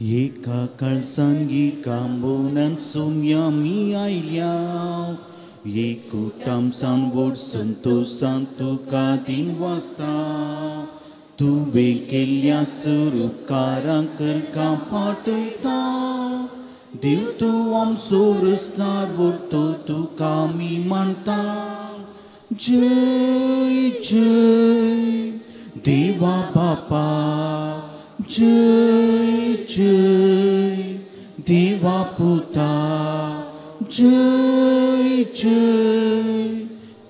एका काळसान एका मोनान सोम्या मी आयल्या एकूटामसान व्हड संतोशान तुका दिन वाजता तुवें केल्ल्या सरुपकारांक करका पाठयता देव तूं आमचो रचणार व्हरतो तुका आमी मानता जय जय देवा बापा जय जय देवा पुता जय जय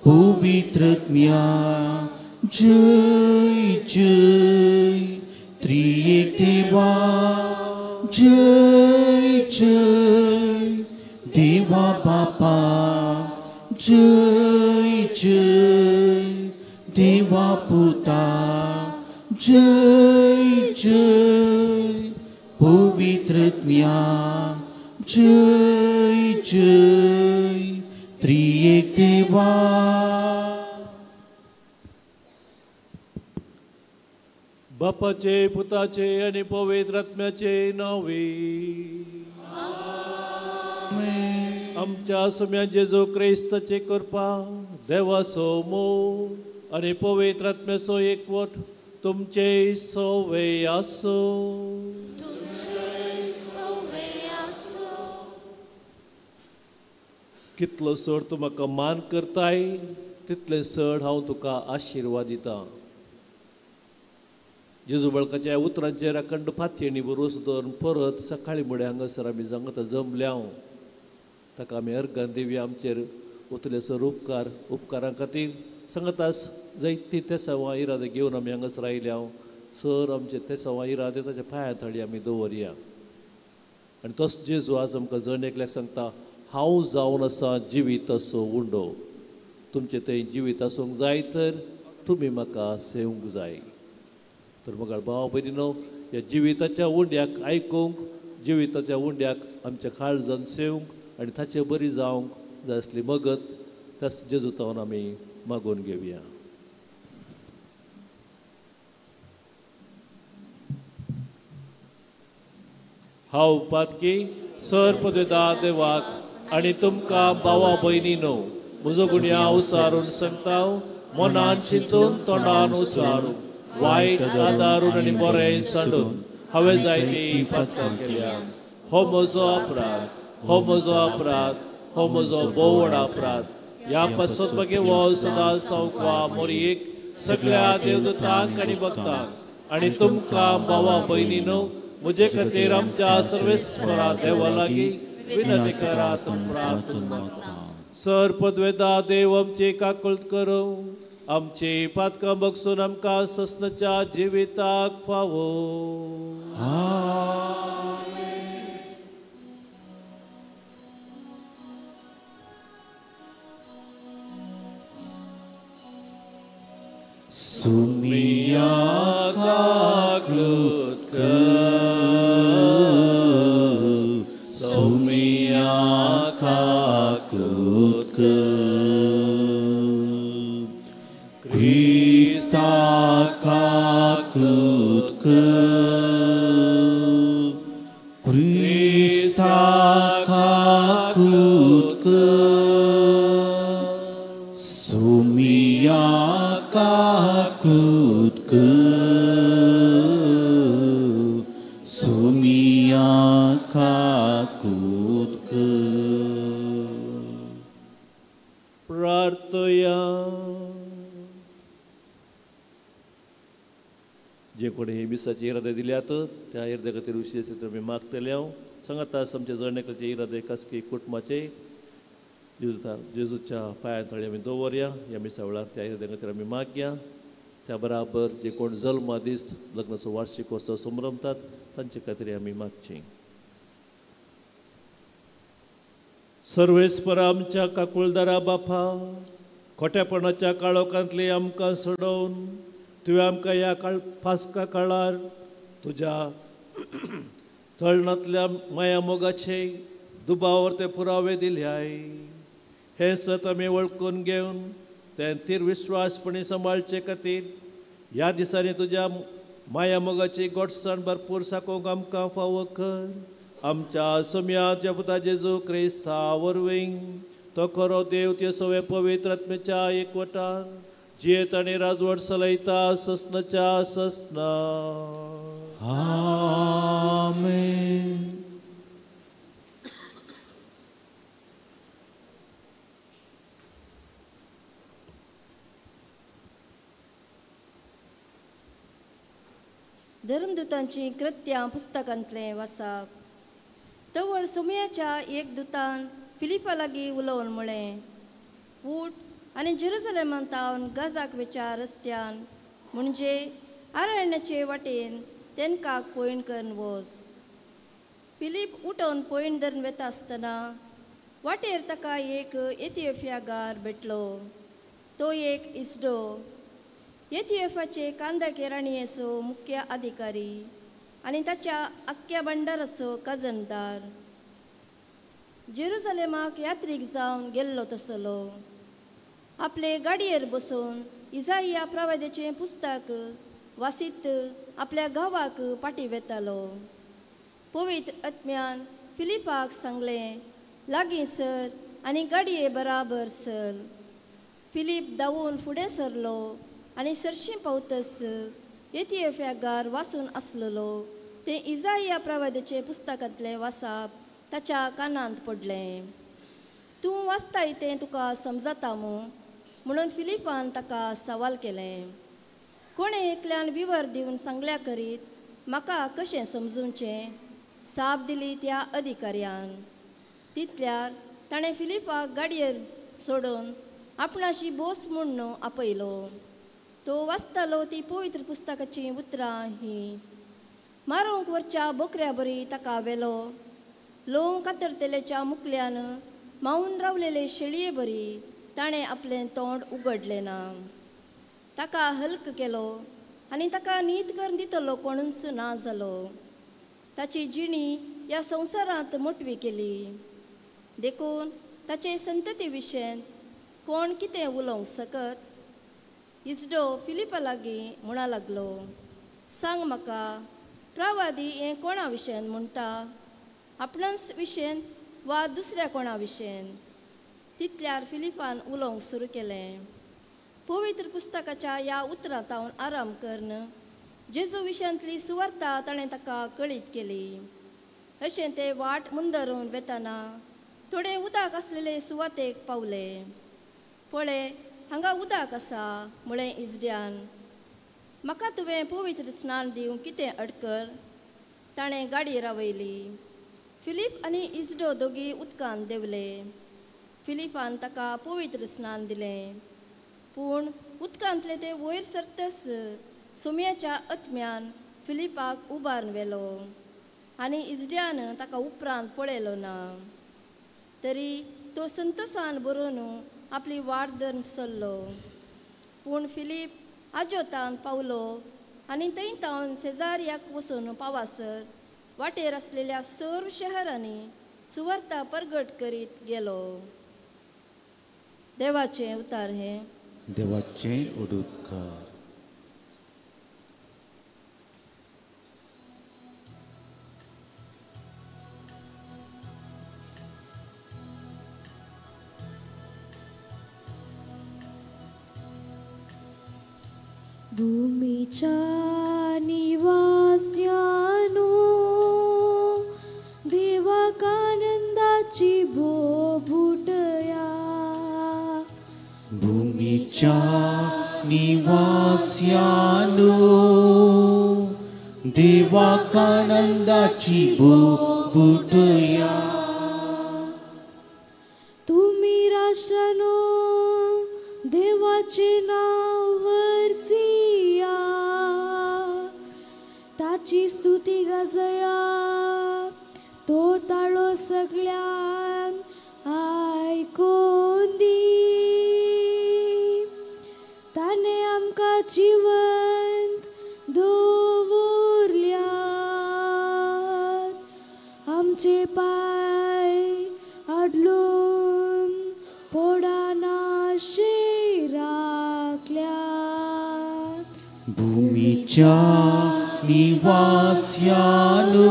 पवित्रत्म्या जय जय त्रिएक देवा जय जय देवा बापा जय जय देवा पुता जय जय पवित्रत्म्या जय जय त्रिएक देवा। बापाचे पुताचे आनी पवित्र आत्म्याचे नांवे आमच्या सुम्या जेजू क्रिस्ताचे कृपा देवाचो मोग आनी पवित्र आत्म्याचो एकवट तुमचे सोवे आसूं। कितलो चड तूं म्हाका मान करताय तितले चड हांव तुका आशिर्वाद दितां। जेजू बळकाच्या उतरांचेर अखंड फातयेणी भरोस दवरून परत सकाळी मुळे हांगासर आमी सांगता जमल्या ताका आमी अर्गान दिवया आमचेर उतले सर उपकार उपकारां खातीर सांगतास जायती तेसांवां इरादे घेवन आमी हांगासर आयल्या सर आमचे तेसांवां इरादे ताच्या पांयां थाळी आमी दवरया। आनी तोच जेजू आज आमकां जण एकल्याक सांगता हांव जावन आसा जिवीत असो उंडो तुमचें तें जिवीत आसूंक जाय तर तुमी म्हाका सेवंक जाय। तर मगाळ भाव भयणीनो ह्या जिविताच्या उंड्याक आयकूंक जिविताच्या उंड्याक आमच्या काळजान सेवंक आनी ताचे बरी जावंक जाय आसली मगत त्याच जेजूतावन आमी मागून घेवया। हांव पातकी सर पदवेदा देवाक आनी तुमकां भावा भयणीनो म्हजो गुण्या उसारून सांगता मनान चिंतून तोंडान उसारून वायट आदारून आनी बरें सांडून हांवें जायती पातकां केल्या। हो म्हजो अपराध हो म्हजो अपराध हो म्हजो भोव व्हड अपराध। ह्या पासत मागीर हो सदां सावका मोरयेक सगळ्या देवदूतांक आनी भक्तांक आनी तुमकां भावा भयणीनो म्हजे खातीर आमच्या सर्वेस्परा देवा लागीं विनंती करात प्रार्थना। सर पदवेदा देव आमची काकुळट करूं आमची पातकां बगसून आमकां ससनाच्या जिविताक फावो। सुमिया काकुळट कर सुमिया काकुळट कर क्रिस्ता काकुळट कर क्रिस्ता काकुळट कर सुमिया काकुळट कर सुमिया काकुळट कर। प्रार्थया जे कोणी हे मिसाचे इरादे दिल्यात त्या इरादे खातीर विशेश तुमी मागतले हांव सांगता आमचे जण एकल्याचे इरादे खासगी कुटुंबाचे जेजूच्या पांया थळी आमी दवरया। ह्या मिसा वेळार त्या इरादे खातीर आमी मागया। त्या बराबर जे कोण जल्मा दीस लग्नाचो वार्षिकोत्सव संभ्रमतात तांचे खातीर आमी मागची। सर्वेस्पर आमच्या काकुळदारा बापा खोटेपणाच्या काळोखांतली आमकां सोडोवन तुवें आमकां ह्या काळ फास्का काळार तुज्या थळणांतल्या माया मोगाचे दुबावर ते पुरावे दिल्याय। हें सत आमी वळखून घेवन तें थीर विश्वासपणी सांबाळचे खातीर ह्या दिसांनी तुज्या माया मोगाची गोडसाण भरपूर साकोंक आमकां फावो कर. आमच्या सोम्या पुता जेजू क्रिस्ता वरवीं तो खरो देव ते सगळे पवित्र आत्म्याच्या एकवटान जियेत आनी राजवट चलयता ससनाच्या ससना. आमेन. धर्मदूतांची कृत्यां पुस्तकांतलें वाचप. तवळ सोमयाच्या एक दुतान फिलिपा लागीं उलोवन म्हळें, उठ आनी जेरुजलेमान तावन गाजाक वेच्या रस्त्यान म्हणजे आरण्याचे वाटेन तेनकाक पयण करून वच. फिलीप उठोवन पयण धरून वेता आसतना वाटेर ताका एक एथियोपियागार भेटलो. तो एक इस्डो, एथियोपियाचे कांदाके राणयेचो मुख्य अधिकारी आनी ताच्या आख्ख्या भंडाराचो खजनदार. जेरुजलेमाक यात्रीक जावन गेल्लो तसलो आपले गाडयेर बसून इजाइया प्रवाद्याचें पुस्तक वासीत आपल्या गांवाक पाटी वेतालो. पवित्र आत्म्यान फिलिपाक सांगलें, लागीं सर आनी गाडये बराबर सर. फिलीप धांवून फुडें सरलो आनी सरशीं पावतस एथियोपियागार वाचून आसलेलो तें इजाइया प्रवाद्याचें पुस्तकांतलें वाचप ताच्या कानांत पडलें. तूं वाचताय तें तुका समजता मू म्हणून फिलिपान ताका सवाल केलें. कोणें एकल्यान विवर दिवन सांगल्या करीत म्हाका कशें समजूचें साप दिली त्या अधिकाऱ्यान. तितल्यार ताणें फिलिपाक गाडयेर सोडून आपणाशी बोस म्हूण आपयलो. तो वाचतालो ती पवित्र पुस्तकाचीं उतरां हीं, मारूंक वरच्या बोकऱ्या बरी ताका व्हेलो, लोव कातरतेलेच्या मुकल्यान मावून रावलेले शेळये बरी ताणें आपलें तोंड उगडलें ना. ताका हल्क केलो आनी ताका नीत करून दितलो कोणूच ना जालो. ताची जिणी ह्या संवसारांत मोटवी केली, देखून ताचे संतती विशयेंत कोण कितें उलोवंक सकत. इजडो फिलिपा लागीं म्हणा लागलो, सांग म्हाका, प्रवादी हें कोणा विशयेन म्हणटा, आपणाच विशयेन वा दुसऱ्या कोणा विशयेन? तितल्यार फिलिपान उलोवंक सुरू केलें, पवित्र पुस्तकाच्या ह्या उतरां तावन आराम करून जेजू विशयांतली सुवार्ता ताणें ताका कळीत केली. अशें ते वाट मुंदरून वेताना थोडे उदक आसलेले सुवातेक पावले. पळय, हांगा उदक आसा म्हळें इजड्यान, म्हाका तुवें पवित्र स्नान दिवंक कितें अडकल? ताणें गाडी रावयली. फिलीप आनी इजडो दोगी उदकांत देंवले. फिलिपान ताका पवित्र स्नान दिलें, पूण उदकांतले ते वयर सरतच सोम्याच्या आत्म्यान फिलिपाक उबारून व्हेलो आनी इजड्यान ताका उपरांत पळयलो ना. तरी तो संतोसान बरोवन आपली वाट धरून सरलो. पूण फिलीप आजोतान पावलो आनी थंय तावन शेजाऱ्याक वचून पावासर वाटेर आसलेल्या सर्व शहरांनी सुवार्ता परगट करीत गेलो. देवाचें उतार हें. देवाचें उडुपकार. भूमिच्या निवास्यानो देवाकानंदाची बोबुटया. भूमिच्या निवास्यानो देवाकानंदाची बोबुटया. तुम्ही राष्ट्रानो देवाचे नाव वर्सिया, ताची स्तुती गाजया, तो ताळो सगळ्यांक आयकून दी. ताणें आमकां जिवंत दवरल्यात, आमचे पांय आडलून पडनाशे राखल्यात. भूमिच्या निवास्यानो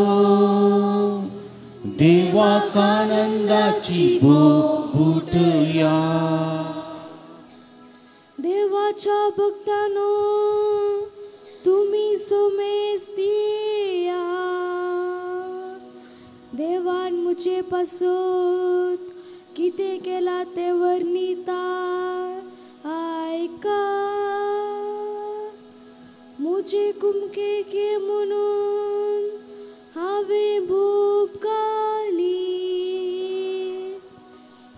देवाक आनंदाची बोबुटया. देवाच्या भक्तानो तुमी सुमेज दिया, देवान मुझे पासून कितें केलां तें वर्णिता आयका. मुझे कुमके के म्हणून हांवें भूप घाली,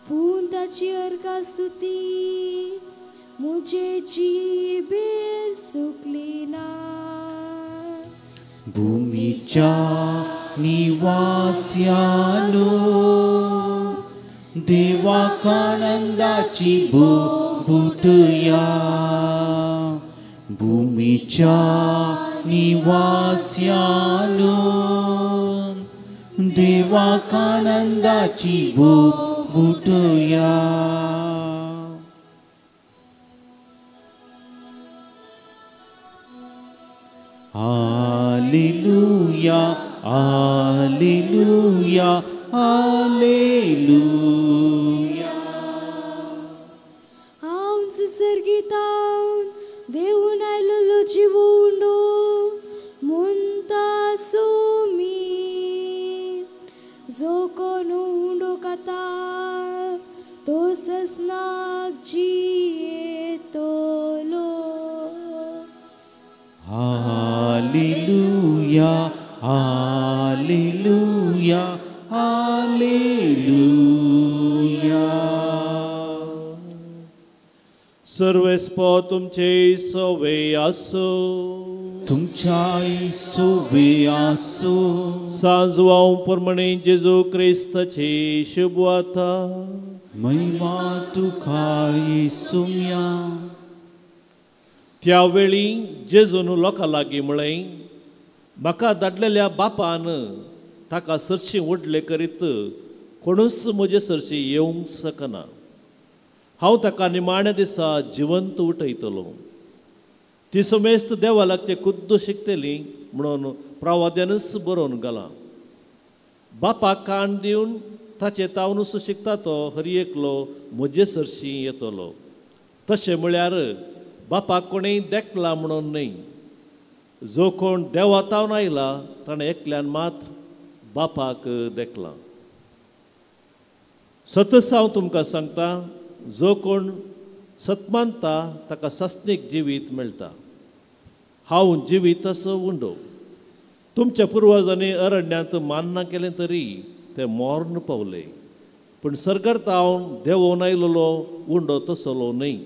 पूण ताची अर्का स्तुती मुझे जिबेर सुकली ना. भूमीच्या निवास्यानो देवाक आनंदाची बोबुटया. भूमीच्या निवास्यानो देवाक आनंदाची बोबुटया. Hallelujah, hallelujah, hallelujah. हांव सर्गीतावन देवून आयलोलो जीव उंडो मुंता सुमी, जो कोण उंडो खाता तो ससनाक जियेतलो. Hallelujah, hallelujah, hallelujah. सर्वेस्पो तुमचे सोवे आसो, तुमच्याय सोवे आसो. सांजवाव प्रमाणे जेजू क्रिस्ताची शुभवार्ता. महिमा तुका येसुम्या. त्यावेळी जेजून लोकां लागीं म्हळें, म्हाका धाडलेल्या बापान ताका सरशी व्हडले करीत कोणूच म्हजे सरशी येवंक शकना. हांव ताका निमाण्या दिसा जिवंत उठयतलो. ती समेस्त देवा लागचे खुद्द शिकतली म्हणून प्रवाद्यानूच बरोवन घालां. बापाक कान दिवन ताचे तावनूच शिकता तो हर एकलो म्हजे सरशी येतलो. तशें म्हळ्यार बापाक कोणेय देखला म्हणून न्हय, जो कोण देवा तावन आयला ताणें एकल्यान मात्र बापाक देखला. सतच हांव तुमकां सांगता, जो कोण सत मानता ताका सासणीक जिवीत मेळटा. हांव जिवीत असो उंडो. तुमच्या पुर्वजांनी अरण्यांत मान्ना केलें तरी ते मर्ण पावले, पूण सरकार हांव देवोन आयलोलो उंडो तसलो न्हय.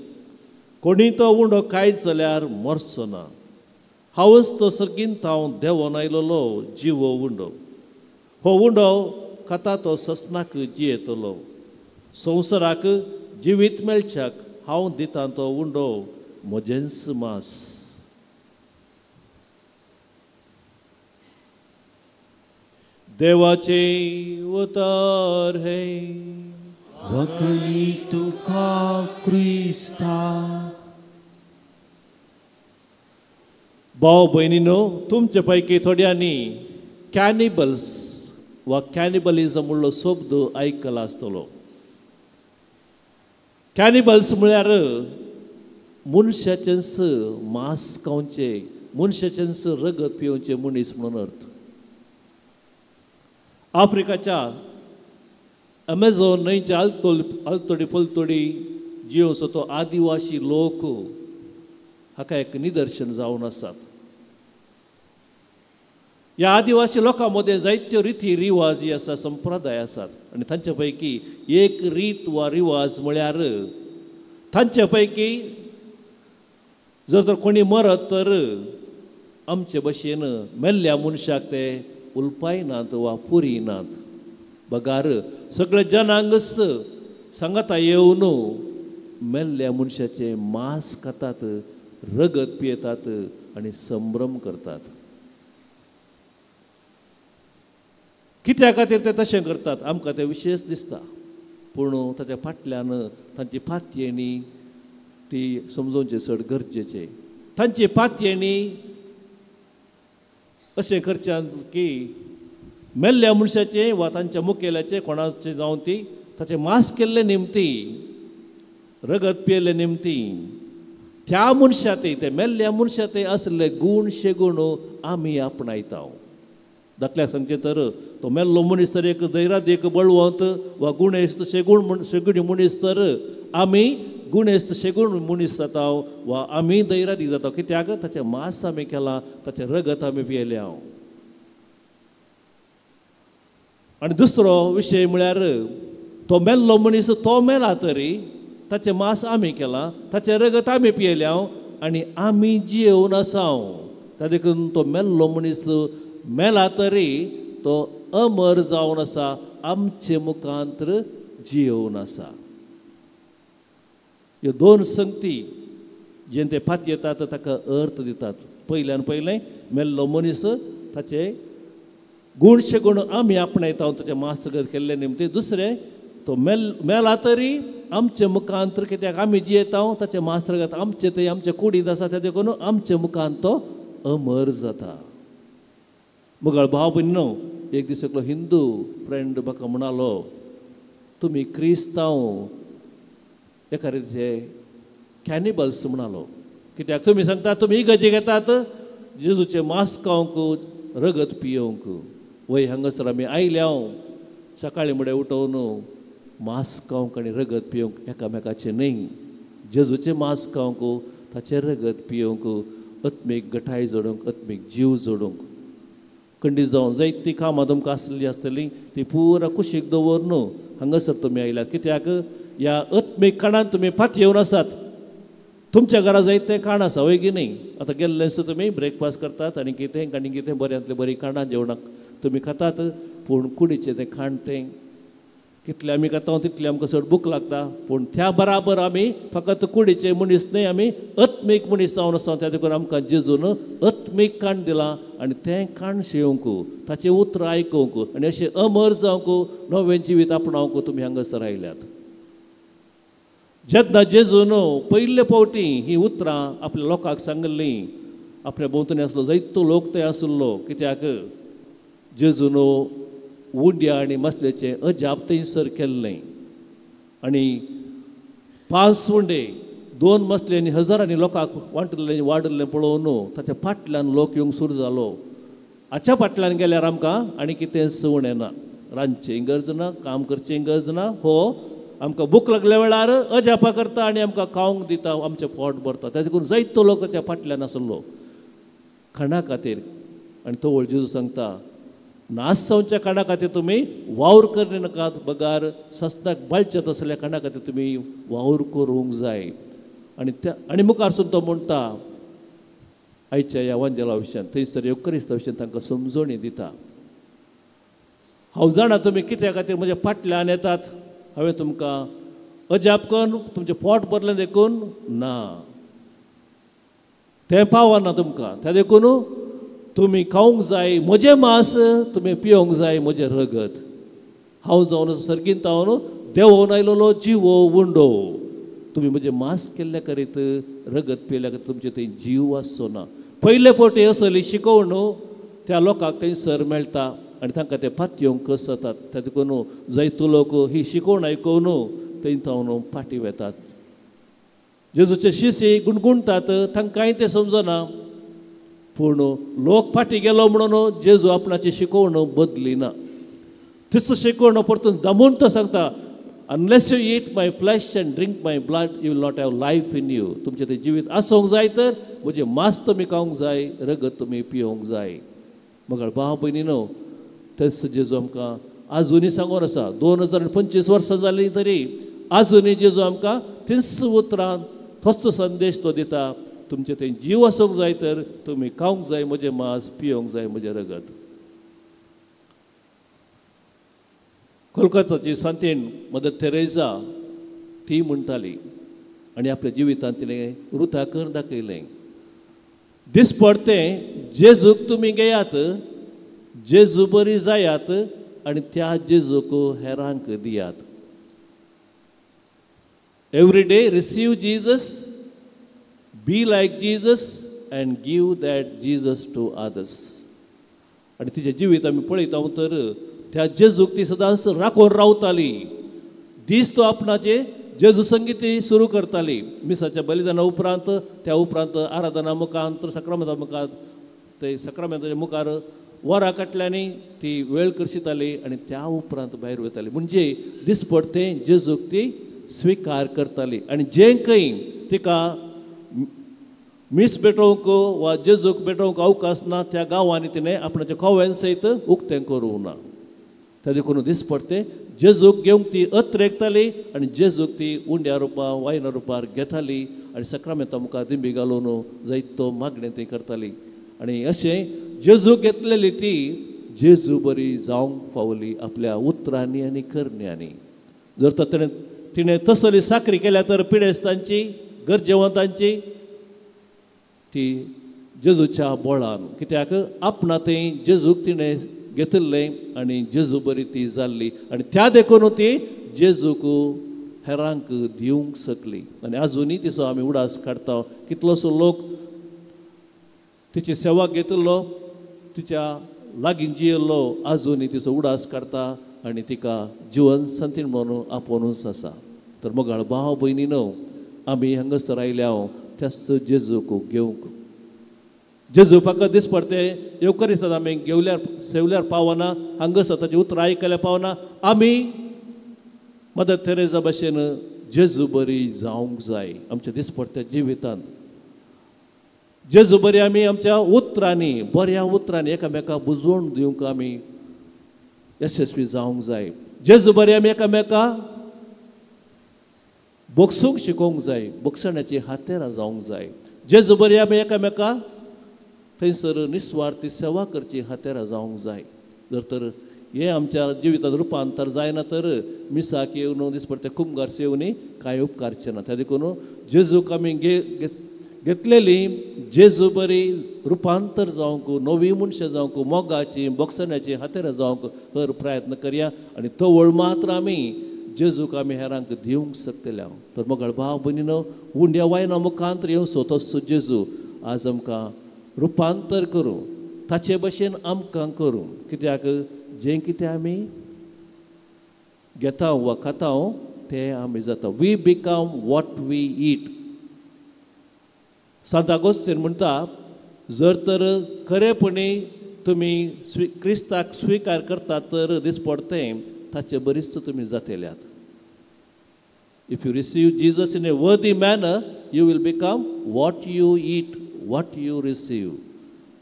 कोणी तो उंडो खायत जाल्यार मरचो ना. हांवच तो सर्गींत हांव देवोन आयलोलो जिवो उंडो. हो उंडो खाता तो ससनाक जियेतलो. संवसाराक जिवीत मेळच्याक हांव दितां तो उंडो म्हजेंच मास. देवाचे उतार हे वकली तुका क्रिस्ता. भाव भयणीनो, तुमचे पैकी थोड्यांनी कॅनिबल्स वा कॅनिबलिझम म्हणलो शब्द आयकला आसतलो. कॅनिबल्स म्हळ्यार मनशाचेंच मांस खावचें, मनशाचेंच रगत पिवचें मनीस म्हणून अर्थ. आफ्रिकाच्या अमेझॉन न्हंयच्या आलतोडी पलतोडी जियोचो तो आदिवासी लोक हाका एक निदर्शन जावन आसात. ह्या आदिवासी लोकां मदें जायत्यो रिती रिवाजी आसा, संप्रदाय आसात आनी तांचे पैकी एक रीत वा रिवाज म्हळ्यार तांचे पैकी जर तर कोणी मरत तर आमचे भशेन मेल्ल्या मनशाक ते उलपायनात वा पुरिनात, बगार सगळे जनांगच सांगाता येवन मेल्ल्या मनशाचें मांस खातात, रगत पियेतात आनी संभ्रम करतात. कित्या खातीर ते तशें करतात आमकां तें विशेश दिसता, पूण ताच्या फाटल्यान तांची पातयेणी ती समजोवची चड गरजेचें. तांची पातयेणी अशें करच्यान की मेल्ल्या मनशाचें वा तांच्या मुखेल्याचें कोणाचें जावं ती ताचें मास केल्लें निमती, रगत पियेल्लें निमती त्या मनशा ते मेल्ल्या मनशा ते आसले गूण शेगूण आमी आपणायता. दाखल्याक सांगचें तर तो मेल्लो मनीस तर एक दैराद एक बळवंत वा गुणेस्त शेगूण शेगुणी मनीस तर आमी गुणेस्त शेगूण मनीस जाता वा आमी दैरादीक जाता. कित्याक ताचें मास आमी केलां, ताचें रगत आमी पियेलें. हांव आनी दुसरो विशय म्हळ्यार तो मेल्लो मनीस तो मेला तरी ताचें मास आमी केलां, ताचें रगत आमी पियेलें हांव आनी आमी जियेवन आसा. त्या देखून तो मेल्लो मनीस मेला तरी तो अमर जावन आसा, आमचे मुखांत्र जियेवन आसा. ह्यो दोन संगती जें ते पातयेतात ताका अर्थ दितात. पयल्यान पयलें मेल्लो मनीस ताचे गूण शेगूण आमी आपणायता ताचें मास केल्लें निमतें. दुसरें तो मेला तरी आमचे मुखांत्र कित्याक आमी जियेता ताचें मास रगत आमचे ते आमचे कुडींत आसा, त्या देखून आमचे मुखांत तो अमर जाता. मुगाळ भाव भयणीनो, एक दीस एकलो हिंदू फ्रेंड म्हाका म्हणालो, तुमी क्रिस्तांव एका रितीचे कॅनिबल्स म्हणालो. कित्याक तुमी सांगता तुमी इगर्जे घेतात जेजूचें मास खावंक, रगत पियोवंक. वय हांगासर आमी आयल्या सकाळीं मुडे उठोवन मास खावंक आनी रगत पियोवंक एकामेकाचें न्हय, जेजूचें मास खावंक, ताचें रगत पियोवंक, आत्मीक गठाय जोडूंक, आत्मीक जीव जोडूंक. कंडी जावन जायतीं कामां तुमकां आसली आसतलीं ती पुरा कुशीक दवर न्हू हांगासर तुमी आयल्यात. कित्याक ह्या आत्मीक काणान तुमी पातयेवन आसात. तुमच्या घरा जायतें खाण आसा वय की न्हय? आतां गेल्लें तुमी ब्रेकफास्ट करतात आनी कितें आनी कितें बऱ्यांतलें बरीं खाणां जेवणाक तुमी खातात, पूण कुडीचें तें खाण तें कितलें आमी खाता तितलें आमकां चड भूक लागता. पूण त्या बराबर आमी फकत कुडीचे मनीस न्हय, आमी आत्मीक मनीस जावन आसा. त्या देखून आमकां जेजून आत्मीक खाण दिलां आनी तें खाण शेवंक, ताचें उतरां आयकूंक आनी अशें अमर जावंक, नवें जिवीत आपणावंक तुमी हांगासर आयल्यात. जेन्ना जेजून पयले फावटी हीं उतरां आपल्या लोकांक सांगिल्लीं, आपल्या भोंवतणी आसलो जायतो लोक थंय आसलो. कित्याक जेजून उंड्या आनी मसल्याचें अजाप थंयसर केल्लें आनी 5 उंडे 2 मसले आनी हजारांनी लोकांक वांटिल्लें वाडिल्लें पळोवन ताच्या फाटल्यान लोक येवंक सुरू जालो. हाच्या फाटल्यान गेल्यार आमकां आनी कितें उणें येना, रांदचें गरज ना, काम करचें गरज ना. हो आमकां भूक लागल्या वेळार अजापा करता आनी आमकां खावंक दिता, आमचें पोट भरता. ताचे करून जायतो लोक ताच्या फाटल्यान आसलो खाणा खातीर. आनी तो व्हड जेजू सांगता, नाश जावच्या खाणा खातीर तुमी वावर करणे नाकात, बगार सस्नाक बाळचे तसल्या खाणा खातीर तुमी वावर करूंक जाय. आनी त्या आनी मुखार सुद्दां तो म्हणटा आयच्या ह्या वांजेला विशयान थंयसर येवक्रिस्ता विशयान तांकां समजणी दिता. हांव जाणा तुमी कित्या खातीर म्हज्या फाटल्यान येतात, हांवें तुमकां अजाप करून तुमचें पोट भरलें देखून ना, तें पावना तुमकां. त्या देखून तुमी खावंक जाय म्हजें मांस, तुमी पिवंक जाय म्हजें रगत. हांव जावन सर्गींत हांव देंवोन आयलोलो जिवो उंडो, तुमी म्हजें मांस केल्ल्या करीत रगत पियेल्या करीत तुमचें थंय जीव आसचो ना. पयले फावटी असली शिकोवण त्या लोकांक थंयसर मेळटा आनी तांकां ते पातयेवंक कस जातात. त्या देखून जायतो लोक ही शिकोवण आयकून थंय जावन फाटीं वेतात. जेजूचे शिशी गुणगुणतात, तांकांय तें समजना. पूण लोक फाटीं गेलो म्हणून जेजू आपणाची शिकोवण बदली ना. तीच शिकोवण परतून दामून तो सांगता, unless you eat my flesh and drink my blood you will not have life in you. तुमचें तें जिवीत आसूंक जाय तर म्हजें मांस तुमी खावंक जाय, रगत तुमी पिवंक जाय. मगर भाव भयणीनो, तेच जेजू आमकां आजुनूय सांगून आसा. 2025 वर्सां जालीं तरी आजुनूय जेजू आमकां तीच उतरां, तोच संदेश तो दिता, तुमचें थंय जीव आसूंक जाय तर तुमी खावंक जाय म्हजें मांस, पिवंक जाय म्हजें रगत. कोलकाताची सांतीण मदर तेरेजा ती म्हणटाली आनी आपल्या जिवितांत तिणें रुता करून दाखयलें, दिसपडतें जेजूक तुमी घेयात, जेजू बरी जायात आनी त्या जेजूक हेरांक दियात. Every day receive Jesus, be like Jesus and give that Jesus to others. आनी तिचें जिवीत आमी पळयता तर त्या जेजूक ती सदांच राखून रावताली. दीस तो आपणाचे जेजू संगीत ती सुरू करताली. मिसाच्या बलिदाना उपरांत, त्या उपरांत आराधना मुखार, सक्रामेंता मुखार, ते सक्रामेंताच्या मुखार वरां काटल्यांनी ती वेळ करशिताली आनी त्या उपरांत भायर वताली. म्हणजे दिसपडतें जेजूक ती स्विकार करताली. आनी जें खंय तिका मीस भेटोवंक वा जेजूक भेटोवंक अवकाश ना त्या गांवांनी तिणें आपणाचें कोवेन सयत उक्तें करूंक ना. त्या देखून दिसपडतें जेजूक घेवंक ती अत्रेकताली आनी जेजूक ती उंड्या रुपार वायना रुपार घेताली आनी सक्रामेंता मुखार दिंबी घालून जायतो मागणें ती करताली. आनी अशें जेजूक घेतलेली ती जेजू बरी जावंक पावली आपल्या उतरांनी आनी करण्यांनी. जर तर तिणें तसली साकरी केल्या तर पिडेस्तांची, गरजेवंतांची ती जेजूच्या बळान, कित्याक आपणा थंय जेजूक तिणें घेतिल्लें आनी जेजू बरी ती जाल्ली आनी त्या देखून ती जेजूक हेरांक दिवंक शकली. आनी आजुनूय तिचो आमी उडास काडटा. कितलोसो लोक तिची सेवा घेतिल्लो, तिच्या लागीं जियेल्लो आजुनूय तिचो उडास काडटा आनी तिका जिवन संतीन म्हणून आपोवनूच आसा. तर मोगाळ भाव भयणी न्हू, आमी हांगासर आयल्या त्याच जेजूक घेवंक. जेजू फकत दिसपडते येवकरिस्तांत आमी घेवल्यार सेवल्यार पावना, हांगासर ताची उतरां आयकल्यार पावना. आमी मदर तेरेजा भशेन जेजू बरी जावंक जाय आमच्या दिसपडत्या जिवितांत. जेजू बरी आमी आमच्या उतरांनी, बऱ्या उतरांनी एकामेका बुजवण दिवंक आमी यशस्वी जावंक जाय. जेजू बरी आमी एकामेका बोगसूंक शिकोवंक जाय, बोगसण्याची हातेरां जावंक जाय. जेजू बरी आमी एकामेका थंयसर निस्वार्थी सेवा करची हातेरां जावंक जाय. जर तर हें आमच्या जिवितांत रुपांतर जायना तर मिसाक येवन दिसपडटे कुमगार येवन कांय उपकारचें ना. त्या देखून जेजूक आमी घेतलेली जेजू बरी रुपांतर जावंक, नवी मनशां जावंक, मोगाची, बोगसण्याची हातेरां जावंक हर प्रयत्न करया आनी तवळ मात्र आमी जेजूक आमी हेरांक दिवंक शकतले. तर मोगाळ भाव भयणीनो, उंड्या वायना मुखांत येवचो तसो जेजू आज आमकां रुपांतर करूं, ताचे भशेन आमकां करूं. कित्याक जें कितें आमी घेता वा खाता तें आमी जाता. We become what we eat. Sant Augustine म्हणटा, जर तर खरेपणी तुमी क्रिस्ताक स्विकार करता तर दिसपडतें ताचे बरीच तुमी जातेल्यात. If you receive Jesus in a worthy manner you will become what you eat, what you receive.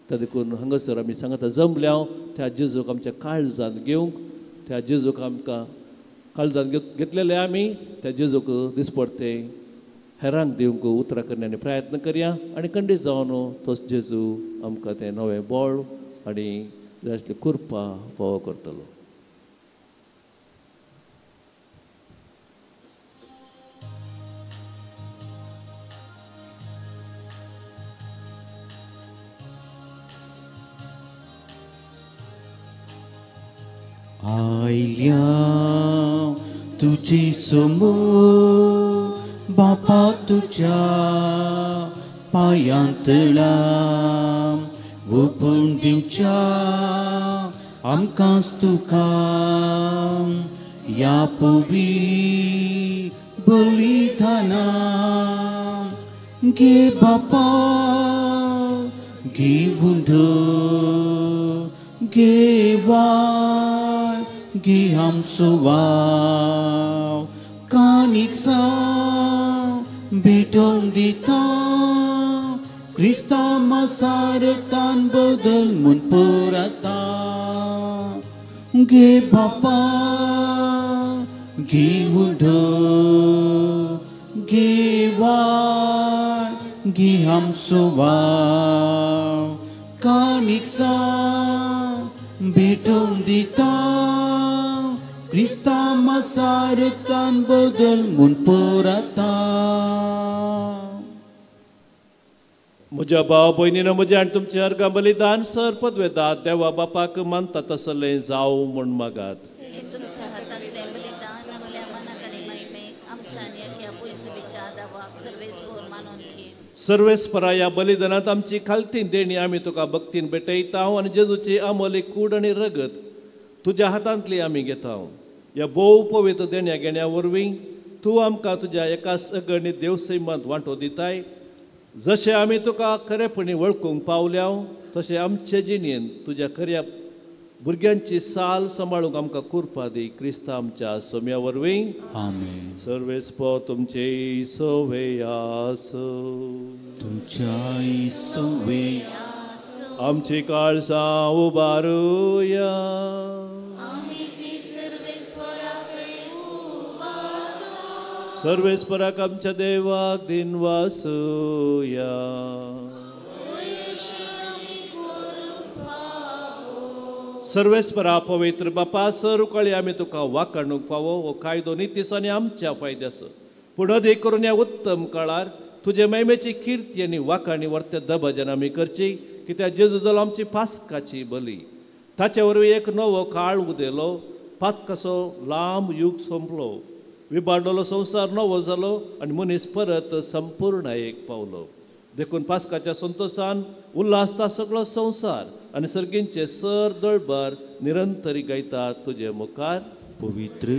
त्या देखून हांगासर आमी सांगता जमल्या त्या जेजूक आमच्या काळजांत घेवंक, त्या जेजूक आमकां काळजांत घेतलेले आमी त्या जेजूक दिसपडतें हेरांक दिवंक उतरां करण्यानी प्रयत्न करया आनी खंडीत जावन तोच जेजू आमकां तें नवें बळ आनी जाय आसली कृपा फावो करतलो. आयल्या तुझी समोर बापा तुझ्या पायांतळा ओपून दिवच्या आमकांच तुका ह्या पवी बलिदाना. घे बापा घे उंडो घे वाय घे आमचो वाव कानिक्सा भेटोवन दिता क्रिस्ता मसारतान बदल म्हूण पुरता. घे बापा घे उंडो घे वाय घे आमचो वाव कानिक्सा भेटोवन दिता क्रिस्ता मसारतान बदल म्हूण पुरता. म्हज्या भाव भयणीनो, म्हज्या आनी तुमचें अर्गां बलिदान सर पदवेदात देवा बापाक मानता तसलें जावं म्हूण मागात. सर्वेस्परा ह्या बलिदानांत आमची खालती देणी आमी तुका भक्तीन भेटयता आनी जेजूची आमोली कूड आनी रगत तुज्या हातांतली आमी घेता. ह्या भोव पवित्र देण्या घेण्या वरवीं तूं आमकां तुज्या एका अगणीत देवसैमांत वांटो दिताय. जशें आमी तुका खरेपणी वळखूंक पावल्या तशें आमचे जिणेन तुज्या खऱ्या भुरग्यांची साल सांबाळूंक आमकां कुरपा दी. क्रिस्ता आमच्या सोम्या वरवीं. आमेन. सर्वेस्पो तुमचे सोवे आसूं. तुमच्याय सोवे. आमची काळजां उबारुया. सर्वेस्पराक आमच्या देवाक दिनवासुया. सर्वेस्परा पवित्र बापा सरुकाळी आमी तुका वाकाणूंक फावो हो कायदो नितीस आनी आमच्या फायद्याचो. पूण अदीक करून ह्या उत्तम काळार तुजे महिमेची किर्ती आनी वाकाणी वर्ते दबजन आमी करची कित्याक जेजू जालो आमची पास्काची बली. ताचे वरवीं एक नवो काळ उदेलो, पातकाचो लांब युग सोंपलो, विबाडलेलो संवसार नवो जालो आनी मनीस परत संपूर्ण एक पावलो. देखून पास्काच्या संतोशान उल्हासता सगळो संवसार आनी सर्गींचे सर दळबार निरंतरी गायता तुजे मुखार. पवित्र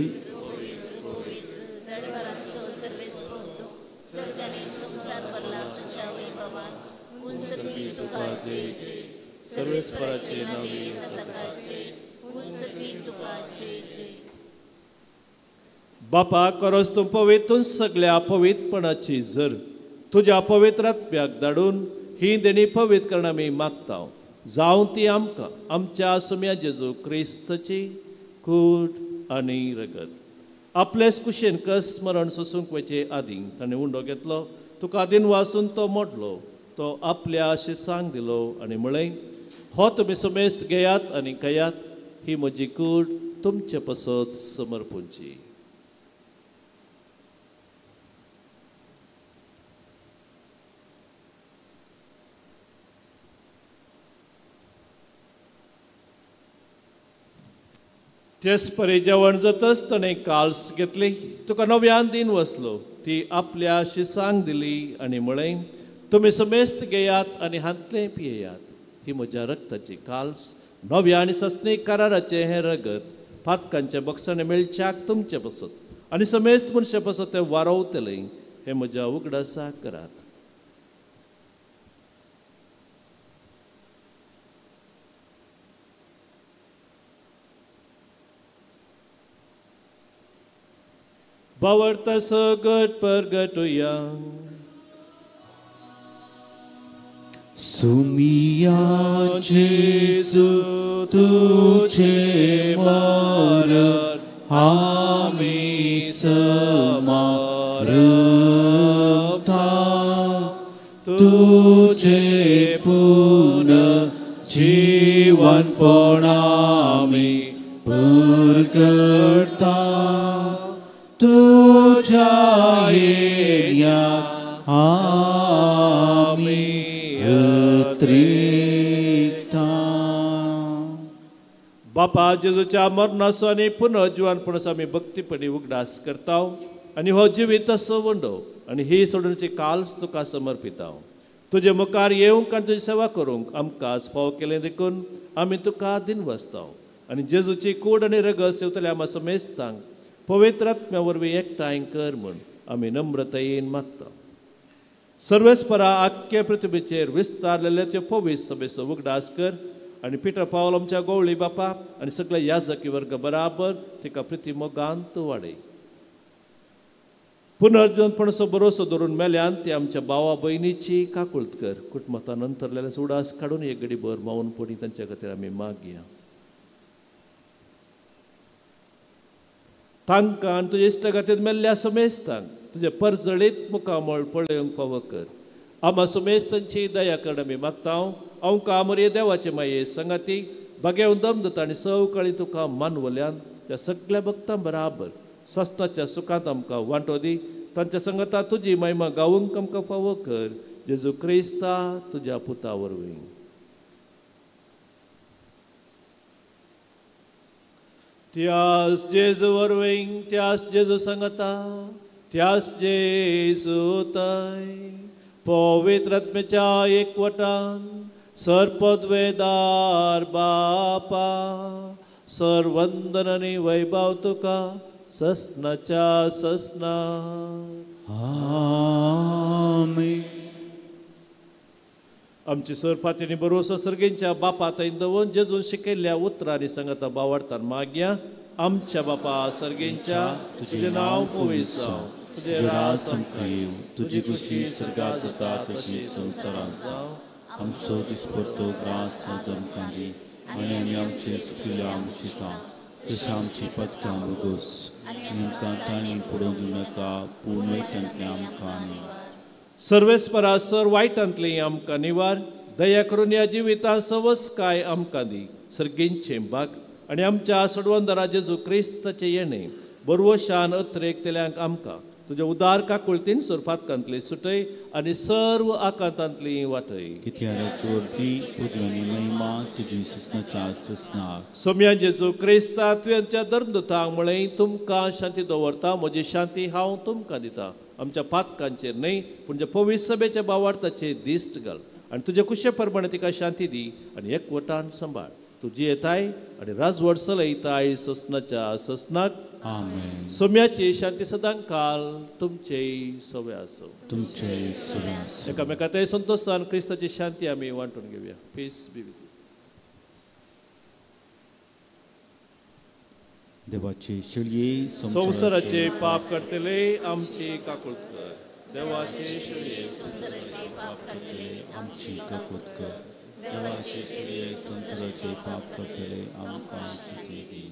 बापा करोस तूं पवित्र सगळ्या पवित्रपणाची जर तुज्या पवित्र आत्म्याक धाडून ही देणी पवित्र करण आमी मागता. जावं ती आमकां आमच्या सुम्या जेजू क्रिस्तची कूड आनी रगत. आपलेच कुशेन कस मरण सोसूंक वचचे आदीं ताणें उंडो घेतलो, तुका दिनवासून तो मोडलो, तो आपल्या शिसांक दिलो आनी म्हळें, हो तुमी समेस्त घेयात आनी खायात, ही म्हजी कूड तुमचे पसत समर्पूंची. तेच परी जेवण जातच ताणें काल्स घेतली, तुका नव्यान दिन वसलो, ती आपल्या शिसांक दिली आनी म्हळें, तुमी समेस्त घेयात आनी हांतलें पियेयात, ही म्हज्या रक्ताची काल्स, नव्या आनी सस्नीक कराराचें हें रगत पातकांचें बक्षाणें मेळच्याक तुमचें पसत आनी समेस्त मनशां पसत तें वारोवतलें, हें म्हज्या उगडासाक करात. बावडता सगट परगटुया. सुमिया जेजू तुझे मरण आमी समारता, तुझे पुनः जीवनपण आमी परगटता, तुझ्या येण्या आमी अत्रिता. बापा जेजूच्या मरणाचो आनी पुनर्जिवनपणाचो आमी भक्तीपणी उगडास करता आनी हो जिवीत असो वंडो आनी ही सोडूनची काल्स तुका समर्पिता. तुजे मुखार येवंक आनी तुजी सेवा करूंक आमकां फाव केलें देखून आमी तुका दिनवासता आनी जेजूची कूड आनी रगत सेवतल्या आमा समेस्तांक पवित्र आत्म्या वरवीं एकठांय कर म्हूण आमी नम्रतायेन मागता. सर्वेस्परा आख्खे पृथ्वीचेर विस्तारलेले त्यो पवित्र सभेचो उगडास कर आनी पिटर पावल आमच्या गोवळी बापा आनी सगळे याजकी वर्ग बराबर तिका प्रिती मोगान तूं वाडय. पुनर्जनपणाचो भरोसो धरून मेल्यान ती आमच्या भावा भयणीची काकुळत कर. कुटुंबांत नंतरलेले उडास काडून एक घडी भर मावन पडी तांच्या खातीर आमी मागया. तांकां आनी तुज्या इश्टा खातीर मेल्ल्या समेस्तांक तुजें परजळीत मुखामळ पळोवंक फावो कर. आमा समेस्तांची दया करण आमी मागता. आमकां आमोरे देवाचे माये संगाती बागेवन दम दिता आनी सवकाळी तुका मानवल्यान त्या सगळ्या भक्तां बराबर सस्नाच्या सुखांत आमकां वांटो दी. तांच्या संगता तुजी महिमा गावूंक आमकां फावो कर. जेजू क्रिस्ता तुज्या पुता वरवीं. त्यास जेजू वरवीं, त्यास जेजू संगता, त्यास जेजू ताय पवित्र आत्म्याच्या एकवटान सर्पद्वेदार बापा सर्वंदन आनी वैभव तुका ससनाच्या ससना. आमेन. आमची सरपातीनी बरोसो सर्गेंच्या बापा थंय दवरून जेजून शिकयल्ल्या उतरांनी सांगता बावडतान मागया. आमच्या बापा सर्गेंच्या, तुजें नांव पवित्र जावं, तुजें राज आमकां येवं, तुजी खुशी स्वर्गात जाता तशी संवसारांत जावं. आमचो दिसपडतो ग्रास आज आमकां दी आनी आमी आमचे चुकिल्ल्या आमशिता तशें आमची पदकां भोगोस आनी आमकां तांणी पडोवंक दिवं नाका, पूण वायटांतलें आमकां निवार. सर्वेस्परा सर वायटांतली आमकां निवार, दया करून ह्या जिवितांत सवसकाय आमकां दी. सर्गेंचें भाग आनी आमच्या सडवंदरा जेजू क्रिस्ताचें येणें बरवशान अत्रेकतल्यांक आमकां तुज्या उदार काकुळतीन सोरपातकांतली सुटय आनी सर्व आकांतांतली वाटय. सोम्या जेजू क्रिस्ता तुवेंच्या धर्मदूतांक म्हळें, तुमकां शांती दवरता, म्हजी शांती हांव तुमकां दिता. आमच्या पातकांचेर न्हय पूण ज्या पवित्र सभेच्या बावार्थाचेर दिश्ट घाल आनी तुज्या कुशे प्रमाणे तिका शांती दी आनी एकवटान सांबाळ. तुजी येताय आनी राजवट चलयताय ससनाच्या ससनाक. आमेन. सोम्याची शांती सदां काल तुमचेय सवे आसूं. तुमचेय सवे आसूं. एकामेका ते संतोशान क्रिस्ताची शांती आमी वांटून घेवया. Peace be with you. देवाचे शेळये संवसाराचे पाप करतले आमची काकूट कर. देवाचे शेळये संवसाराचे पाप करतले आमची काकूट कर. देवाचे शेळये संवसाराचे पाप करतले आमकां शांती दी.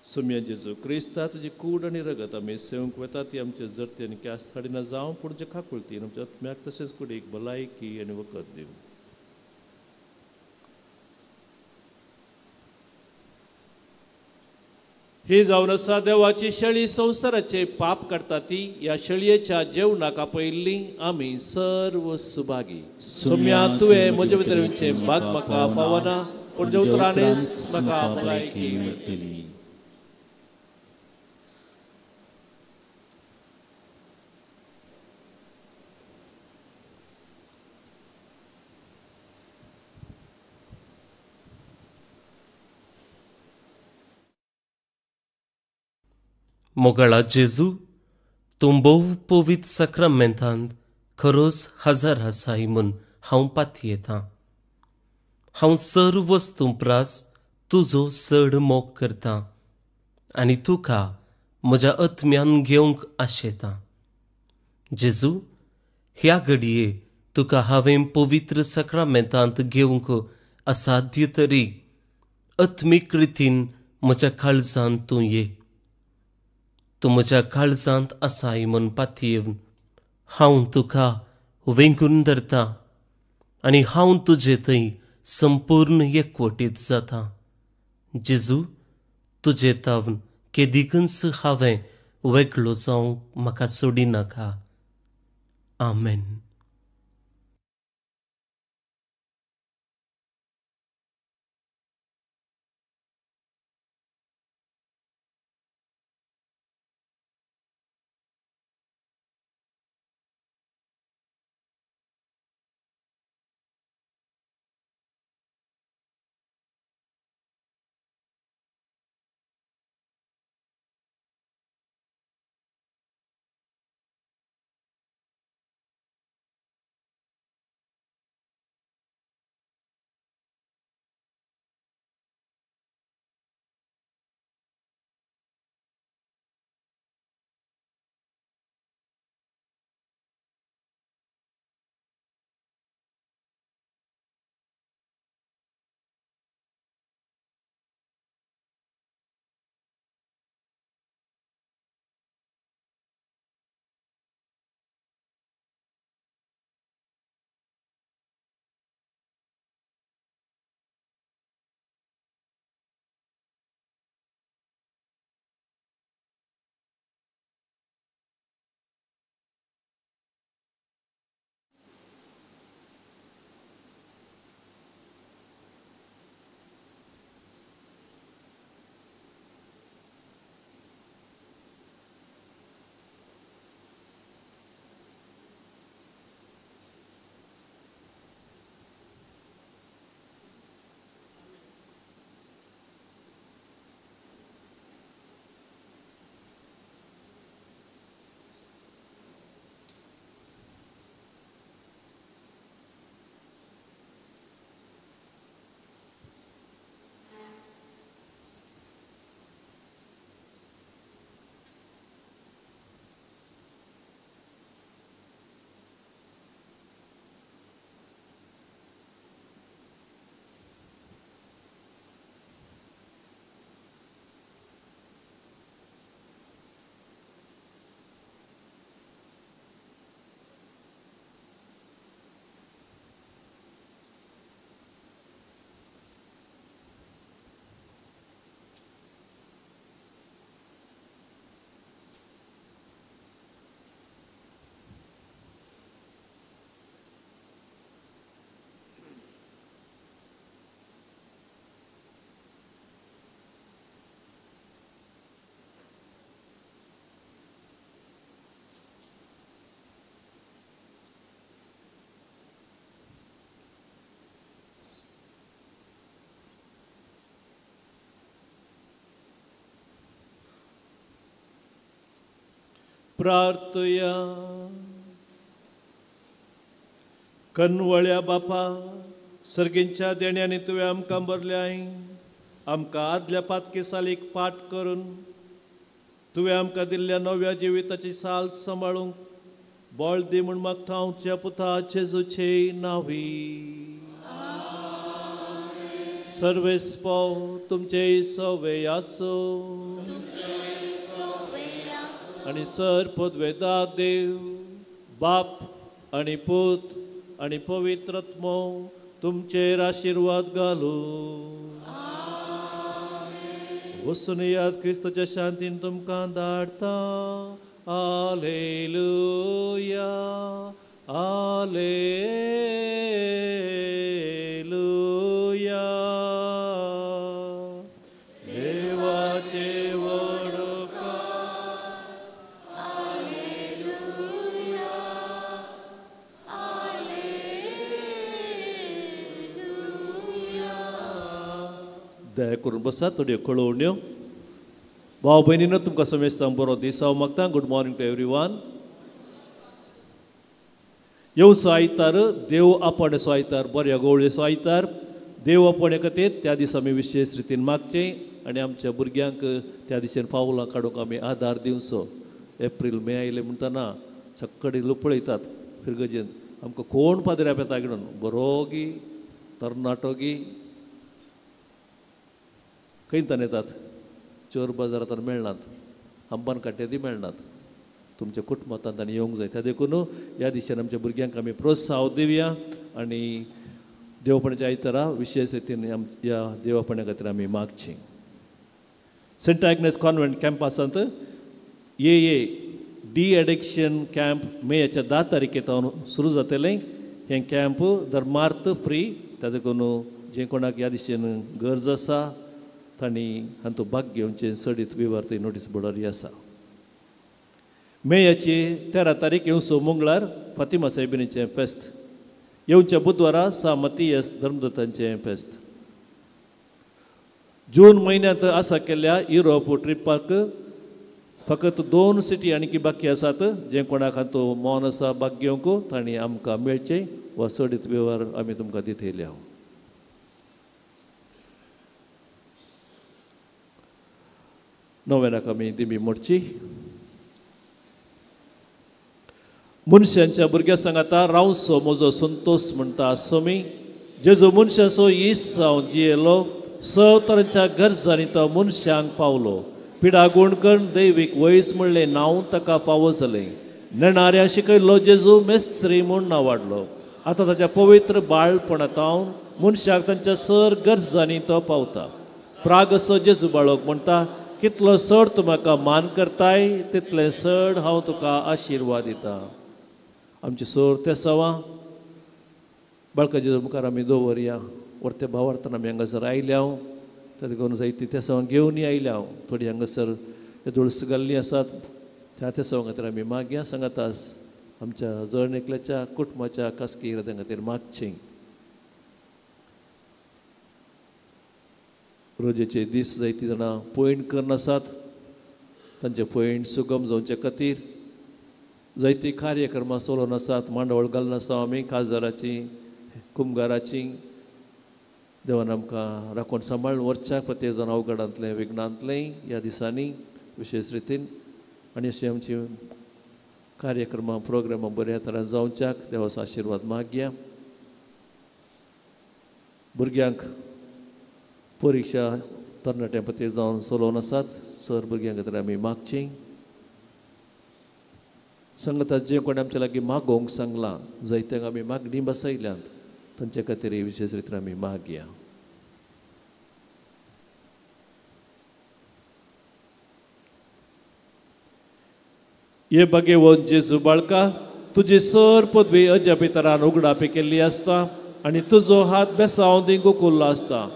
सोम्या जेजू क्रिस्ता तुजी कूड आनी रगत आमी सेवंक वता ती आमचे जरती आनी क्यास थाडिना जावं, पूण जे काकुळतीन आमच्या आत्म्याक तशेंच कुडीक भलायकी आनी वखद दिवं. ही जावन आसा देवाची शेळी संवसाराचे पाप काडटा ती ह्या शेळयेच्या जेवणाक आपयल्ली आमी सर्व सुभागी. सोम्या तुवें म्हजे भितर येवचें भाग म्हाका फावना, पूण जे उतरांनीच म्हाका भलायकी मेळटली. मोगाळा जेजू, तूं भोव पवित्र साक्रामेंतांत खरोच हजर आसाय म्हूण हांव पातयेतां. हांव सर्व वस्तूं प्रास तुजो चड मोग करतां आनी तुका म्हज्या आत्म्यान घेवंक आशेतां. जेजू, ह्या घडये तुका हांवें पवित्र साक्रामेंतांत घेवंक असाध्य तरी आत्मीक रितीन म्हज्या काळजांत तूं ये. तूं म्हज्या काळजांत आसाय म्हूण पातयेवन हांव तुका वेंगून धरता आनी हांव तुजे थंय संपूर्ण एकवटीत जाता. जेजू, तुजे तावन केदिकूच हांवें वेगळो जावंक म्हाका सोडिनाका. आमेन. प्रार्थया. कनवळ्या बापा, सर्गींच्या देण्यांनी तुवें आमकां भरल्याय. आमकां आदल्या पातकी सालीक पाठ करून तुवें आमकां दिल्ल्या नव्या जिविताची साल सांबाळूंक बळ दी म्हूण मागता हांव तुज्या पुता जेजूचे नांवी. सर्वेस्पोव तुमचे सवे आसो आनी सर पदवेदा देव बाप आनी पूत आनी पवित्र आत्मो तुमचेर आशिर्वाद घालूं. वचून याद क्रिस्ताच्या शांतीन तुमकां धाडटा. आलेलुया, आलेलुया. देवाचे व्हडकार. आलेलुया, आलेलुया. दया करून बसात. थोड्यो कळोवण्यो. भाव भयणीनो, तुमकां समेस्तांक बरो दीस हांव मागता. Good morning to everyone. येवचो आयतार देव आपणेचो आयतार, बऱ्या गोवळेचो आयतार. देव आपणे खातीर त्या दिसा आमी विशेश रितीन मागचें आनी आमच्या भुरग्यांक त्या दिशेन पावलां काडूंक आमी आदार दिवचो. एप्रील मे आयले म्हणटना सगळे लोक पळयतात फिरगजेन आमकां कोण पाद्र्या येता म्हणून, बरो गी तरणाटो गी खंयतान येतात, चोर बाजारांत मेळनात, आंबान काट्याती मेळनात. तुमच्या कुटुंबांत तांणी येवंक जाय. त्या देखून ह्या दिशेन आमच्या भुरग्यांक आमी प्रोत्साहन दिवया आनी देवपणाच्या आयतारा विशेश रितीन ह्या देवपणा खातीर आमी मागची. सेंट आग्नेस कॉन्व्हेंट कॅम्पासांत a a de-addiction camp मेयाच्या 10 तारखे सावन सुरू जातलें. हें कॅम्प धर्मार्थ फ्री. त्या देखून जे कोणाक ह्या दिशेन गरज आसा तांणी हातूंत भाग घेवचें. चडीत विवर थंय नोटीस बोर्डार आसा. मेयाची 13 तारीख येवचो मंगळार फातिमा सायबिणीचें फेस्त. येवच्या बुधवारा सा मतियस धर्मदत्तांचें फेस्त. जून म्हयन्यांत आसा केल्ल्या युरोप ट्रिपाक फकत 2 सिटी आनी बाकी आसात. जे कोणाक हातूंत मन आसा भाग घेवंक तांणी आमकां मेळचें वा चडीत वेव्हार आमी तुमकां दितले. नव्यानाक आमी दिमी मोडची. मनशांच्या भुरग्यां सांगाता रावचो म्हजो संतोष म्हणटा सोमी. जेजो मनशाचो इस जावन जियेलो, सव तरांच्या गरजांनी तो मनशांक पावलो. पिडा गुण करून दैवीक वयस म्हणलें नांव ताका फावो जालें. नेणाऱ्या शिकयल्लो जेजू मेस्त्री म्हूण नांवाडलो. आतां ताच्या पवित्र बाळपणांत मनशाक तांच्या सर गरजांनी तो पावता. प्रागसो जेजू बाळक म्हणटा, कितलो चड तूं म्हाका मान करताय तितलें चड हांव तुका आशिर्वाद दिता. आमची सोर तेसावां बाळकाच्या मुखार आमी दवरया. वर्ते भावार्थान आमी हांगासर आयल्या हांव, त्या देखून जायतीं तेसावां घेवन आयल्या हांव. थोडीं हांगासर तुळस घाल्लीं आसात. त्या तेसावां खातीर आमी मागया. सांगातास आमच्या जण एकल्याच्या कुटुंबाच्या खासगी इराद्यां खातीर मागचें. रोजेचे दीस जायतीं जाणां पयण करून आसात. तांचे पयण सुगम जावचे खातीर जायतीं कार्यक्रमां चलोवन आसात. मांडवळ घालून आसा आमी काजाराची, कुमगाराची. देवान आमकां राखून सांबाळून व्हरच्याक प्रत्येक जाण अवघडांतलें विघ्नांतलें ह्या दिसांनी विशेश रितीन आनी अशी आमची कार्यक्रमां प्रोग्रामां बऱ्या तरान जावच्याक देवाचो आशिर्वाद मागया. भुरग्यांक परिक्षा तरणाट्यां प्रत्येक जावन चलोवन आसात. सर भुरग्यां खातीर आमी मागचीं. सांगता जे कोणें आमच्या लागीं मागोवंक सांगलां जायत्यांक आमी मागणी बसयल्यात तांचे खातीर विशेश रितीन आमी मागया. हे भगेवन जेजू बाळका, तुजी सर पदवी अजापितरान उगडापी केल्ली आसता आनी तुजो हात बेसांव दिंग उकुल्लो आसता.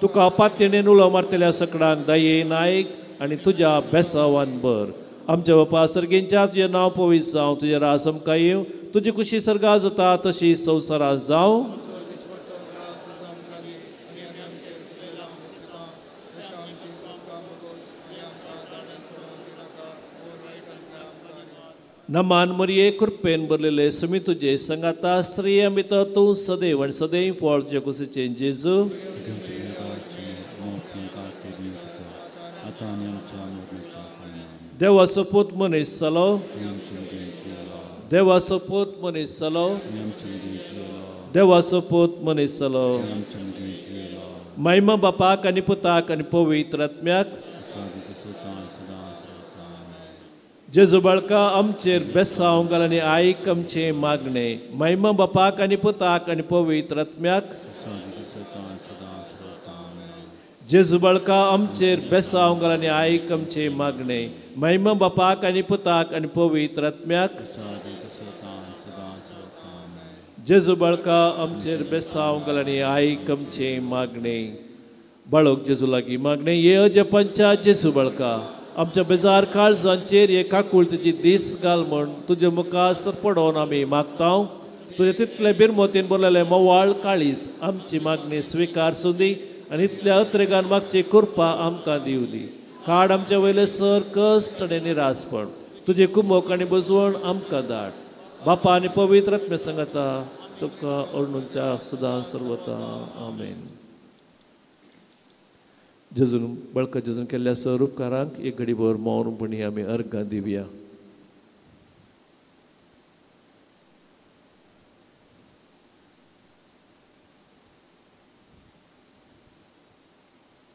तुका पातयेन उलो मारतल्या सकडांक दये नायक आनी तुज्या बेसावान बर. आमच्या बापा सर्गींच्या तुजें नांव पवित्र जावं, तुजें राज आमकां येवं, तुजी खुशी सर्गा जाता तशी संवसारांत जावं. नमान मरिये कृपेन भरलेले सुमी तुजे संगाता स्त्रियां भितर तूं सदैव आनी सदैव फळ तुजे कुशीचें जेजू. देवाचो पूत मनीस जालो, देवाचो पूत मनीस जालो, देवाचो पूत मनीस जालो. महिमा बापाक आनी पुताक आनी पवित्र आत्म्याक. जेजू बाळका आमचेर बेसांव घाल आनी आयक आमचें मागणें. महिमा बापाक आनी पुताक आनी पवित्र आत्म्याक. जेजू बाळका आमचेर बेसांव घाल आनी आयक आमचें मागणें. महिमा बापाक आनी पुताक आनी पवित्र आत्म्याक. जेजू बाळका आमचेर बेसांव घाल आनी आयक आमचें मागणें. बाळक जेजू लागीं मागणें. हे अजपंचा जेजू बाळका आमच्या बेजार काळजांचेर हे काकुळतेची दीस घाल म्हूण तुजे मुखार सरपडोवन आमी मागता. तुजे तितले बिरमोतीन भरलेले मोवाळ काळीज आमची मागणी स्विकार सुदी आनी इतल्या अत्रेगान मागची कृपा आमकां दिवली. काड आमच्या वयले सर कश्ट आनी निरासपण, तुजे कुमोक आनी बुजवण आमकां धाड. बापा आनी पवित्र आत्म्या सांगता तुका अर्णुच्या सदां सर्वता. आमेन. जेजून बळका जेजून केल्ल्या सर उपकारांक एक घडीभर मौनपणी आमी अर्घां दिवया.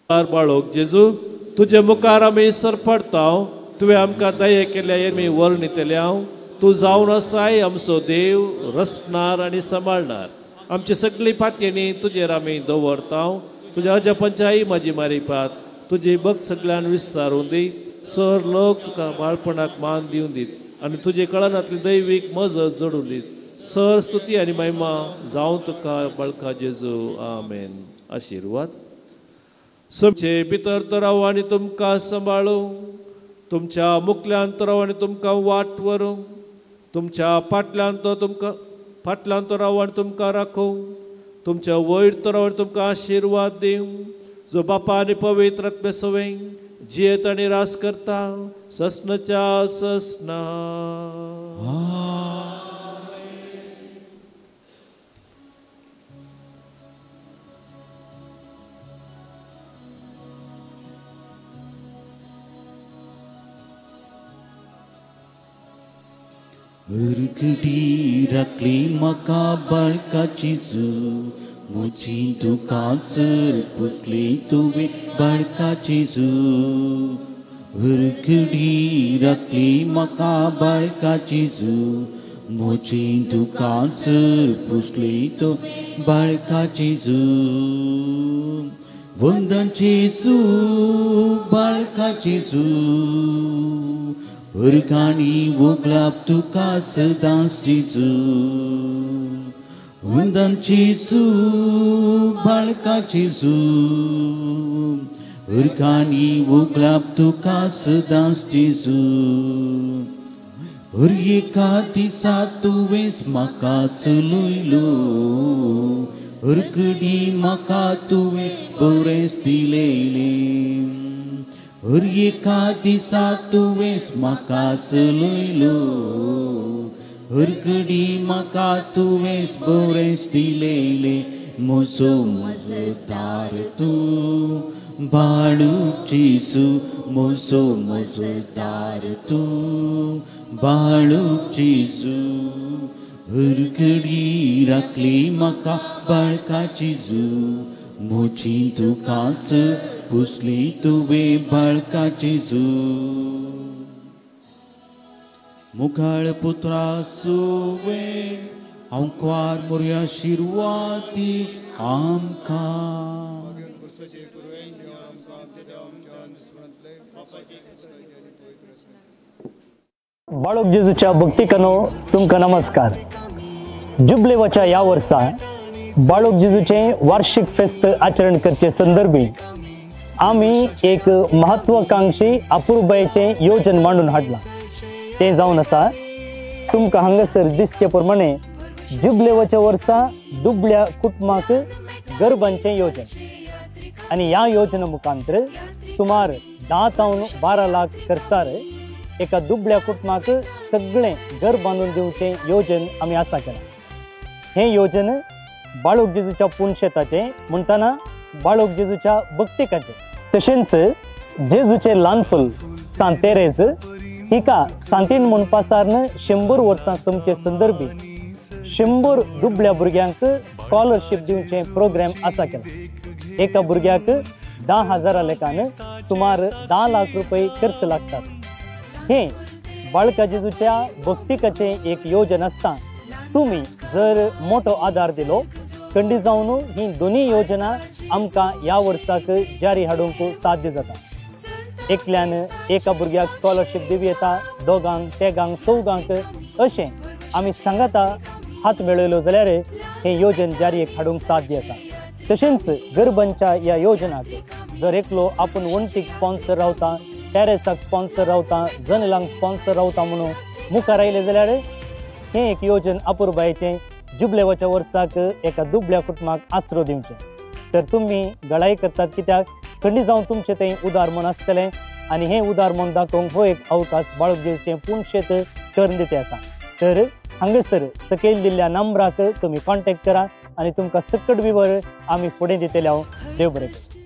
बाळक जेजू तुजे मुखार आमी सरपडता. तुवें आमकां दये केल्या आमी वर्णितले. हांव तूं जावन आसाय आमचो देव, रचणार आनी सांबाळणार. आमची सगळी पातयेनी तुजेर आमी दवरता. तुज्या अजपंचाय म्हजी मारिपात तुजी भक्त सगळ्यान विस्तारून दी. सर लोक तुका बाळपणाक मान दिवन दीत आनी तुजे कळनांतली दैवीक मजत जोडून दीत. सर स्तुती आनी महिमा जावं तुका बाळका जेजू. आमेन. आशिर्वाद. समचे भितर तो राव आनी तुमकां सांबाळूं, तुमच्या मुखल्यान तो राव आनी तुमकां वाट व्हरूं, तुमच्या फाटल्यान तो तुमकां फाटल्यान तो राव आनी तुमकां राखूं, तुमच्या वयर तो राव आनी तुमकां आशिर्वाद दिवं. जो बापा आनी पवित्र आत्मे सवय जियेत आनी रास करता ससनाच्या ससना. उरगडी राखली म्हाका बाळकाची जू, म्हजी दुकां सर पुसली तुवें बाळकाची जू. उरगडी राखली म्हाका बाळकाची जू, म्हजी दुकां सर पुसली तुवें बाळकाची जू. वंदन जेजू बाळकाची जू, उरगाणी वोगलाप तुका सदांच जेजू. वंदन जेजू बाळका जेजू, उरगाणी वोगलाप तुका सदांच जेजू. एका दिसा तुवेंच म्हाका सलयलो, उरगडी म्हाका तुवें बरेंच दिलेलें. एका दिसा तुवेंच म्हाका सलयलो, उरगडी म्हाका तुवेंच बरेंच दिलेलें. म्हजो मजदार तूं बाळू जेजू, म्हजो मजदार तूं बाळू जेजू. उरगडी राखली म्हाका बाळकाची जू, म्हजी दुकां पुसली तुवें बाळकाची जू. मुखाळ पुत्रा सुवें हांव मोरया शिरवाती आमकां. बाळक जेजूच्या भक्तिकानो तुमकां नमस्कार. जुबलेवाच्या ह्या वर्सा बाळक जेजूचें वार्षिक फेस्त आचरण करचे संदर्भी आमी एक महत्वाकांक्षी अपुरबायेचें योजन मांडून हाडलां. तें जावन आसा तुमकां हांगासर दिसचे प्रमाणे जुबलेवाच्या वर्सा दुबळ्या कुटुंबाक गरबांचें योजन आनी ह्या योजना मुखांतर सुमार 10 तावन 12 लाख खर्चार एका दुबळ्या कुटुंबाक सगळें घर बांदून दिवचें योजन आमी आसा केलां. हें योजन बाळूक जेजूच्या पुनशेताचें म्हणटना बाळूक जेजूच्या भक्तिकाचें, तशेंच जेजूचें ल्हान फूल सांत तेरेज हिका सांतीन म्हूण पासारन 100 वर्सां सोमचे संदर्भी 100 दुबळ्या भुरग्यांक स्कॉलरशीप दिवचें प्रोग्राम आसा केला. एका भुरग्याक 10,000 लेखान सुमार 10 लाख रुपये खर्च लागतात. हें बाळका जेजूच्या भक्तिकाचें एक योजन आसता. तुमी जर मोठो आदार दिलो खंडीत जावन ही दोनूय योजना आमकां ह्या वर्साक जारी हाडूंक साध्य जाता. एकल्यान एका भुरग्याक स्कॉलरशीप दिवं येता, दोगांक, तेगांक, चौगांक, अशें आमी सांगाता हात मेळयलो जाल्यार हें योजन जारीक हाडूंक साध्य आसा. तशेंच गरबांच्या ह्या योजनाक जर एकलो आपूण वण्टीक स्पॉन्सर रावता, टॅरेसाक स्पॉन्सर रावता, जनेलांक स्पॉन्सर रावता म्हणून मुखार आयलें जाल्यार हें एक योजन अपुरबायेचें जुबलेवाच्या वर्साक एका दुबळ्या कुटुंबाक आसरो दिवचें. तर तुमी गळाई करतात कित्याक खंडीत जावन तुमचें तें उदार मन आसतलें आनी हें उदार मन दाखोवंक हो एक अवकाश बाळूक जेजूचें पुनशेत करून दिते आसा. तर हांगासर सकयल दिल्ल्या नंबराक तुमी कॉन्टेक्ट करा आनी तुमकां सकट विवर आमी फुडें दितले. हांव देव बरें करूं.